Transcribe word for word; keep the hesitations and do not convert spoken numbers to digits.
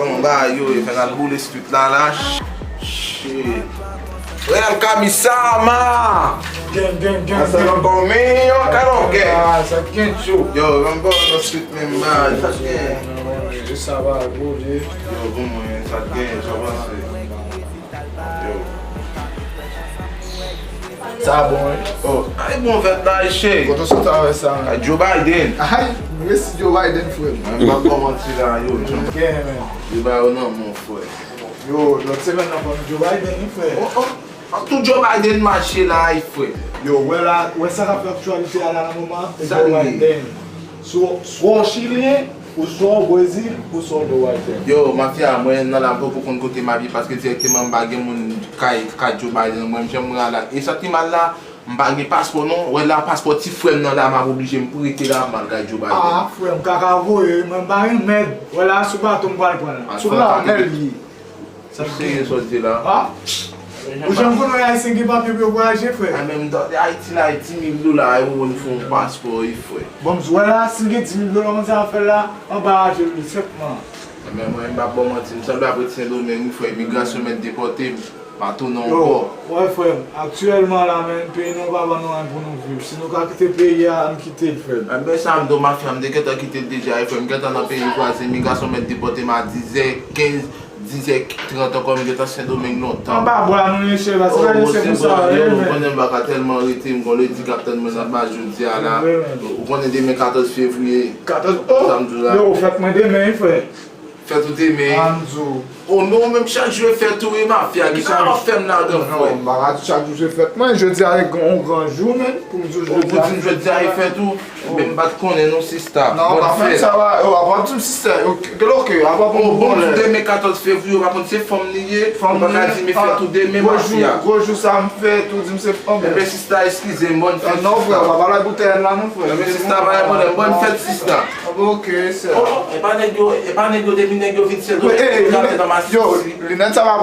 Yon bagay yo, e fè n al boule street la, la. Shit. Real Kamisama! Gang, gang, gang, Hasta gang. Luego mío, kaloke. Ah, sa t gen cho. Yo, menm pa nan street menm bagay, sa t gen. Non, non, non, e sa va, gwo vye. Yo, bon, mwen, sa t gen, sa panse. Yo. Sa bon, wi. Oh, ay bon fèt la, che. Kote w sot avè sa, men? A Joe Biden. Ay, mesi Joe Biden, frè m. Mwen pa kòmanse la, yo. Gen, men. Yo ba yo nan mon frè. Yo, lòt semèn nan, ban m Joe Biden, wi, frè. Oh, oh. An tou Joe Biden mache la, ay, frè. Yo, wè la, wè sa k ap fè aktyalite a la nan moman, e Sa Joe li ye? Biden. Swa, swa w chilyen, ou swa w Brezil, ou swa w Joe Biden. Yo, mafya, mwen nan la m poko konn kote m abiye paske dirèkteman m pa gen moun kay, kay Joe Biden. Mwen, m jan mwen a la. E sa ki mal la, m pa gen paspò non. Wè la, paspò ti frè m nan la, m ap oblije m prete la, m al kay Joe Biden. Ah, frè m, kaka voye, mwen m pa gen mèd. Wè la, sou bato m pral pran la. Sou la, mèd li. Ou serye sa w di la? Ah? Ou janm konn wè Ayisyen gen papye pou yo vwayaje, frè? A menm tan, Ayiti la, e di mil dola, e ou konn fè yon paspò, wi, frè. Bon, m di w la, si l gen di mil dola, konn sa ap fè l la, anba aje l senpman. Men mwen, m p ap ba w manti, m sanble ap ret Sendomeng, wi, frè. Imigrasyon mèt depòte m. Pa tounen ankò. Yo, wè, frè m, aktyèlman la, men, peyi nou pa ban nou anyen pou nou viv. Si nou ka kite peyi a, ann kite l, frè m. Enben, sa m di w, mafya, m te gentan kite l deja, wi, frè m. M gentan nan peyi vwazen, imigrasyon mèt depòte m a dizè kenz. Dizè trant ankò, m gentan Sendomeng lontan. Anba bwa nou ye, chè, paske pa gen se pou sa, yo, men. Ou konnen m pa ka tèlman rete, m gon ledi k ap tann mwen nan baz jodi a la. Ou konnen demen katòz fevriye. Katòz, oh! Sa m di w la. Yo, fèt mwen demen, wi, frè. Fèt ou demen? An di w. Oh, men ou menm chak jou e fèt ou, wi, mafya. Ki sa w ap fè m ladan, frè? Non, m pa ka di chak jou se fèt mwen. Jodi a, e yon gran jou, men, pou m di w jodi a. Ou di m jodi a e fèt ou? Men m pa t konnen non, sista. Non, pa fè sa, wa, yo, apa w di m sista, yo, ke lo ke, apa pou m bon, demen katòz fevriye, ou pa konn se fanm li ye, ou pa ka di m e fèt ou demen, mafya. Gwo jou sa m fèt, ou di m se fanm. Enben, sista, eskize m, bòn fèt, sista. Non, frè, pa pale boutèy la, non, frè. Enben, sista, pa gen pwoblèm, bòn fèt, sista. Ok, sè. Oh, oh, e pa nèg yo, e pa nèg yo, depi nèg yo vin sèl yo, yo gate nan masisi. Yo, linèt sa pa